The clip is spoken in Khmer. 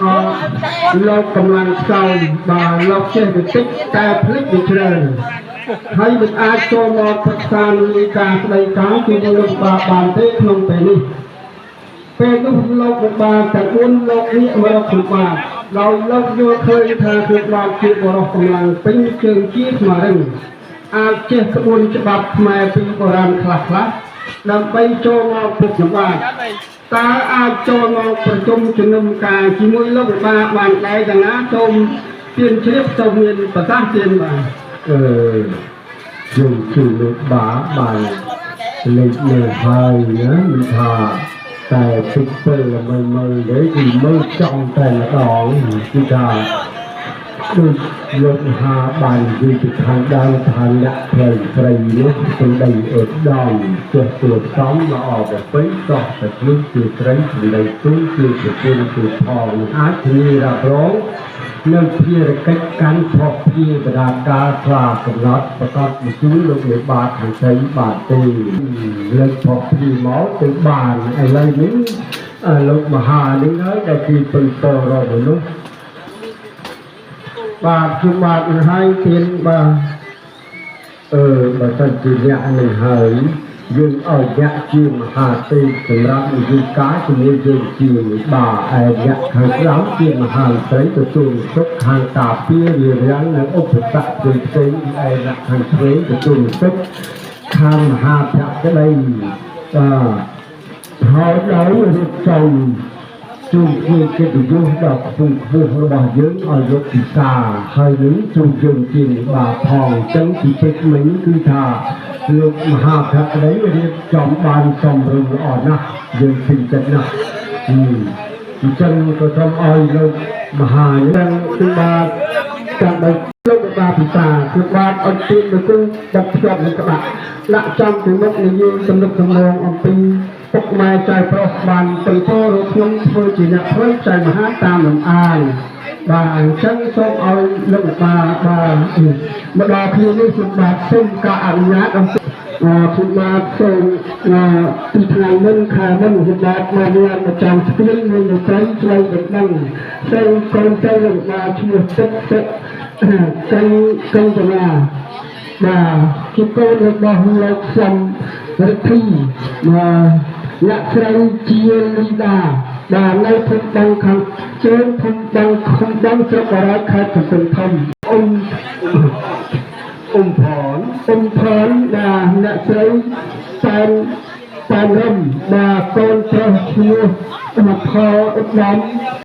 អលោកកម្លាំងខ្សោយបាទលោកចេះវាតិចតែភ្លេចវាច្រើនហើយមិនអាចចូលមកប្រឹក្សានឹងការស្ដីការជាមួយលោកបាបានទេក្នុងពេលនេះពេលនោះលោកបាទទាំង4លោកនេះមកខ្ញុំបាទដោយលោកយល់ឃើញថាខ្ញុំបាទជាបរិសុទ្ធកម្លាំងពេញជើងជាស្មារតីអាចចេះក្បួនច្បាប់ខ្មែរពីបុរាណខ្លះខ្លះដើម្បីចូលមកពុកខ្ញុំបាទតើអាចចូលមកប្រជុំជំនុំការជាមួយលោកបាទបានដែរយ៉ាងណាសូមទានជ្រាបសូមមានប្រសាសន៍ទានបាទ អឺយើងជឿលោកបាបានលេខមើលហើយណាមិនថាតែតិចពេលមិនមើលទេគឺមើលចំតែម្ដងគឺថាដូចលោកមហាបាននិយាយពីខាងដើមថាអ្នកផ្លូវស្រីនោះសម្ដីឧត្តមចេះគួរសមល្អប្រពៃសោះតែខ្លួនជាស្រីសម្ដីទូលជាប្រពន្ធជាផងអាចធានារ៉ាប់រងនៅភារកិច្ចកាន់ផុសភាបដាការខ្លាកំណត់ប្រកបបញ្ជូនលោកមេបាខាងស្រីបាទទេលើកផុសភាមកទៅបានឥឡូវនេះលោកមហានេះហើយដែលជាពឹងពររបស់មនុស្ស បាទខ្ញុំបាទនឹងហើយទានបាទ អឺបើសិនជាអ្នកនឹងហើយយើងឲ្យអ្នកជាមហាទេពសម្រាប់នយោបាយជាមួយយើងជាបាឯអ្នកខាងក្រោមជាមហាស្រីទទួលសុខខាងតាពារារាំងនិងឧបសគ្គផ្សេងផ្សេងឯអ្នកខាងឆ្វេងទទួលសុខខាងមហាភក្តីអឺហើយដល់រៀបចំ ជួបជាកិត្តិយសដ៏ខ្ពង់ខ្ពស់របស់យើងឲ្យលោកពិសាហើយនឹងជួបយើងជានិបាផងអញ្ចឹងពីពេចមិញគឺថាលោកមហាភក្តីរៀបចំបានសំរុំល្អណាស់យើងពេញចិត្តណាស់អញ្ចឹងក៏សូមឲ្យលោកមហានេះ ទាំងគឺបាទទាំងបីលោកបាទពិសាគឺបាទអត់ទៀតទៅគឺដឹកភ្ជាប់នឹងក្បាក់ដាក់ចំពីមុខនិយាយទំនុកទំនងអំពីពុកម៉ែចៅប្រុសបានទៅពោរខ្ញុំធ្វើជាអ្នកផ្លូវចៅមហាតាមលំអានបាទអញ្ចឹងសូមឲ្យលោកបាទបាទមកដល់គ្នានេះខ្ញុំបាទសូមការអនុញ្ញាតអំពីខ្ញុំបាទសូមពីថ្ងៃមុនខែមុនខ្ញុំបាទមកមានប្រចាំស្ពានមានស្រីស្រីដណ្ដឹងស្រីកូនស្រីលោកបាទឈ្មោះទឹកទឹកកែកែកញ្ញាបាទជាកូនរបស់លោកសំរិទ្ធីបាទអ្នកស្រីជាលីដាបាទនៅភូមិដងខាងជើងភូមិដងឃុំដងស្រុកបារាយខេត្តកំពង់ធំអ៊ំ អ៊ំផន អ៊ំផនបាទអ្នកស្រីសែនសែនរំបាទកូនប្រុសឈ្មោះផលឧត្តម